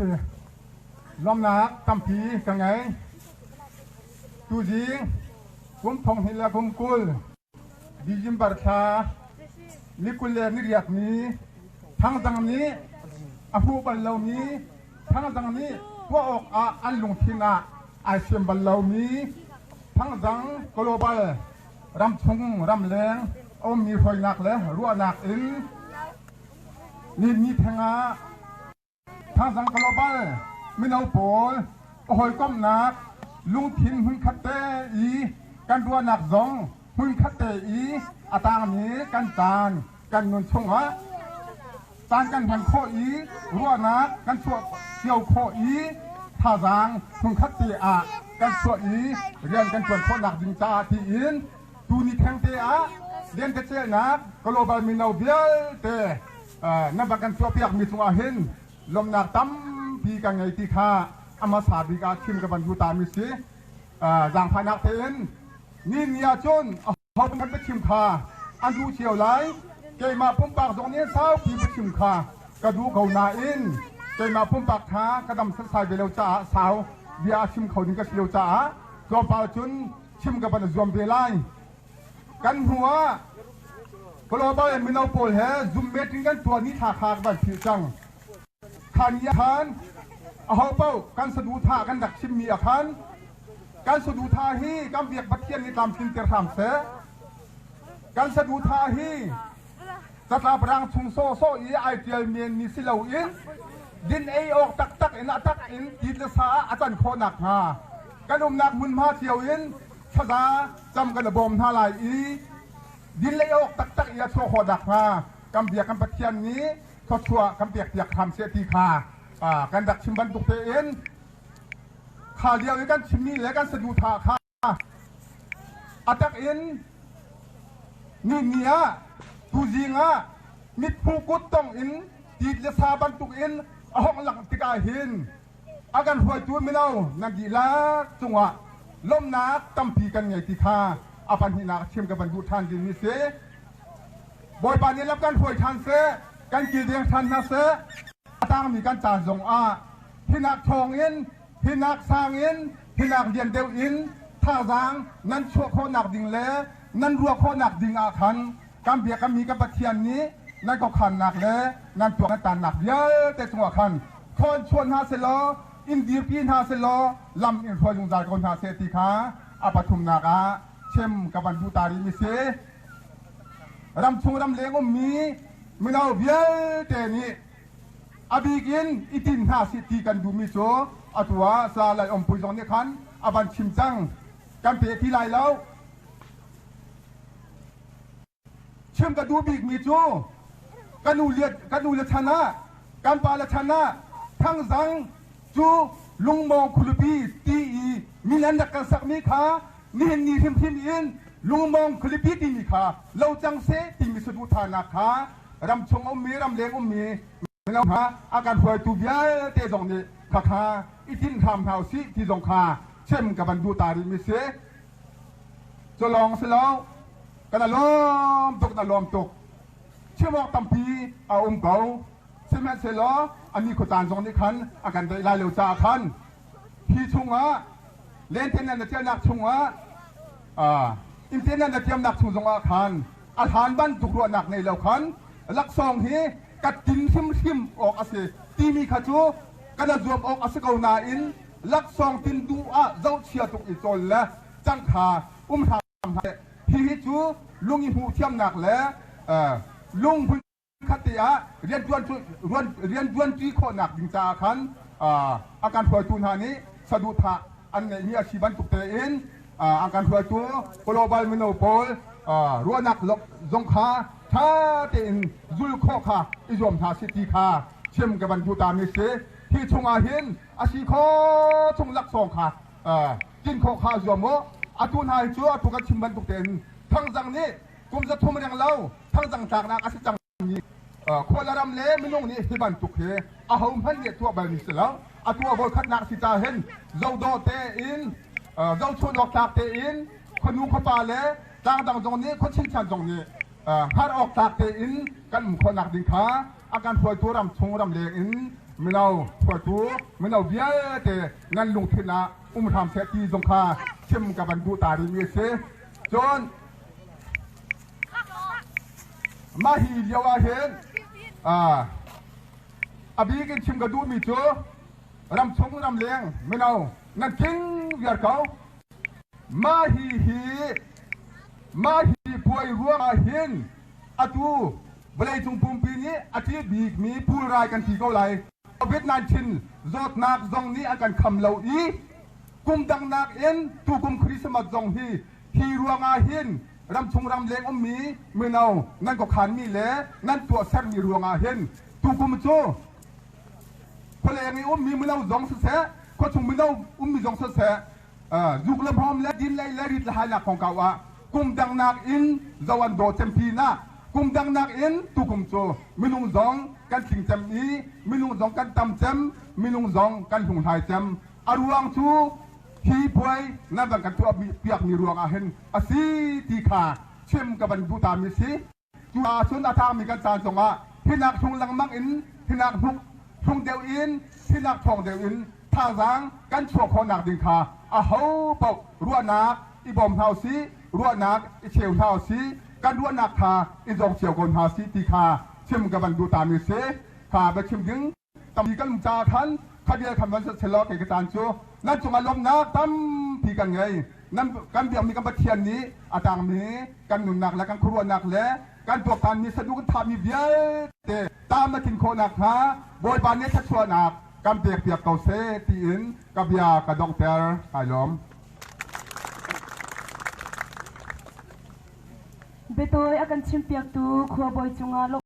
Si. Lawmnak tampi ka ngei. Tuzing kum thong hnih le kum 20 December thla ni 28 ni Thangzang nih a hmuh bal lomi Thangzang nih tuah awk ah an lungthin ah ai siam bal lomi Thangzang Global ramchung ramleng a ummi hruainak le ruahnak in ni ni theng ah Thangzang Global mino pawl a hawikomhnak lungthin hmunkhat te i kan ruahnak zong hmunkhat te i a tangmi kan caan kan nun chungah caan kan hman khawh i ruahnak kan chuah cio khawh i thazaang hmunkhat te ah kan chuah i rian kan ṭuan khawhnak ding caah tiin tuni thengte ah lentecelhnak global mino vialte na va kan tuahpiakmi cungah hin lawmhnak tampi kan ngei ti kha a hmasa bik ah chim ka van duh tami si. Zaangfahnak tein ni ni ahcun aho kan biachim kha an duh cio lai. Keimah pumpak zong nih saupi biachim kha ka duh ko nain keimah pumpak kha ka dam setsai ve lo caah sau bia a chim kho ding ka si lo caah tlawmpal cun chim ka van zuam ve lai. Kan hnu ah global mino pawl he Zoom meeting kan tuah ni thla kha ka van philh cang. Kha ni ah khan aho paoh kan saduhthah kan rak chimmi ah khan kan saduhthah hi kan biak Pathian nih tlamtlinter hram seh. Kan saduhthah hi catlap rang chung sawhsawh i ai ṭial menmi si loin din ei awk taktak in a tak in tit le sa ah a can khawh nakhnga kan umnak hmunhma cio in thlaza cam kan i bawm hna lai i din le awk taktak i a chuah khawh nakhnga kan biak kan Pathian nih thluachuah kan pekpiak hram seh ti kha kan rak chim bantuk tein kha lio i kan chimmi le kan saduhthah kha a tak in ni ni ah tuzing ah mitphu kut tong in tit le sa bantuk in a hong langh tikah hin a kan hruaitu mino nan dihlak cungah lawmhnak tampi kan ngei ti kha a pahnihnak chim ka van duh ṭhan dingmi si. Bawipa nih lam kan hruai ṭhan seh, kan kilveng ṭhan hna seh. A tangmi kan caan zongah hinak thawngin, hinak sang in, hinak lian deuh in thazaang nan chuah khawhnak ding le nan ruah khawhnak ding ah khan kan biakammi kan Pathian nih nan khuakhannak le nan tuak nan tannak vialte cungah khan thawn chuah hna sehlaw in dirpi hna sehlaw lam in hruai zungzal ko hna seh ti kha a pathumnak ah chim ka van duh ta rih mi si. Ramchung ramleng ummi mino vialte nih a bik in i tin hna sih ti kan duhmi cu atu ah Sa Lai Ompui zong nih khan a van chim cang. Kan pe ti lai lo. Chim ka duh bikmi cu ka nu le ka nu le chan ah kan pa le chan ah Thangzang cu lungmawng khualipi ti i min an rak kan sakmi kha nihin ni hrimhrim in lungmawng khualipi timi kha lo cang seh timi saduhthahnak kha ramchung ummi ramleng ummi mino hna a kan hruaitu vialte zong nih khakha i tinh hram hna usih ti zong kha chim ka van duh ta rihmi si. Cu lawng si lo, kan a lawm tuk, na lawm tuk. Chim awk tampi a um ko. Sihmanhsehlaw a ni khuacaan zong nih khan a kan daih lai lo caah khan hi chungah lente na tialnak chungah internet na tiamnak chung zongah khan a hlan bantuk ruahnak ngei lo khan laksawng hi ka tin hrimhrim awk a si timi kha cu kan a zuam awk a si ko nain laksawng tin duh ah zohchia tuk i cawl le cang kha um hram hlah. Hihi cu lung i hmuh thiamnak le lung hmunkhat te ah rianṭuanṭi khawhnak ding caah khan a kan hruaitu hna nih saduhthah an ngeihmi a si bantuk tein a kan hruaitu global mino pawl ruahnak zong kha ṭha tein zul khawh kha i zuam hna sih ti kha chim ka van duh tami si. Hi chungah hin a si khawh chung laksawng kha tin khawh kha zuam u. Atu hna hi cu atu kan chim bantuk tein Thangzang nih kum 300 reng lo Thangzang tlaknak a si cang mi khual ram le minung nih hi bantuk hi ahohmanh nih tuah balmi si lo. Atu a voikhatnak si ca hin zohdawh tein zohchun awk tlak tein khuanu khuapa le tlangdang zong nih khuachinchan zong nih hngar awk tlak tein kan um khawhnak ding kha a kan hruaitu ramchung ramleng in. Mino hruaitu mino vialte nan lungthin ah um hram seh ti zong kha chim ka van duh ta rihmi a si. Cun mah hi lio ah hin a bik in chim ka duhmi cu ramchung ramleng mino nan tling viar ko. Mah hi hi mah hi puai ruangah hin atu vawleicung pumpi nih a ṭih bikmi pulrai kan ti ko lai. COVID-19 zawtnak zong nih an kan kham lo i kum dang nakin tukum Christmas zong hi hi ruangah hin ramchung ramleng ummi mino nan khuakhanmi le nan tuahsermi ruangah hin tukum cu khualeng i ummi mino zong siseh khuachung mino ummi zong siseh zuk le hmawm le din lei le rit le hainak kongkau ah kum dang nakin zo an dawh cem pinah kum dang nakin tukum cu minung zong kan tling cem i minung zong kan tam cem minung zong kan hlunghlai cem a ruang cu hi puai nan van kan tuah piakmi ruangah hin a si ti kha chim ka van duh ta mi si. Cu ahcun a tlangmi kan caan zongah hinak hlung lengmang in hinak hnuk hlung deuh in hinak ṭhawng deuh in thazaang kan chuah khawhnak ding kha aho paoh ruahnak i bawm hna usih, ruahnak i cheu hna usih, kan ruahnak kha i zawng cio ko hna usih ti kha chim ka van duh tami a si. Kha biachim ding tampi kan um caah khan kha vial khan van selaw kei ka caan cu nan cungah lawmhnak tampi kan ngei. Nan kan biakmi kan Pathian nih a tangmi kan nunnak le kan khuaruahnak le kan tuaktanmi saduh kan thahmi vialte tam a tlin khawh nakhnga Bawipa nih thluachuahnak kan pekpiak ko seh tiin ka bia ka donghter. Kai lawm. Biatawi a kan chimpiaktu khuabawi cungah lawmh.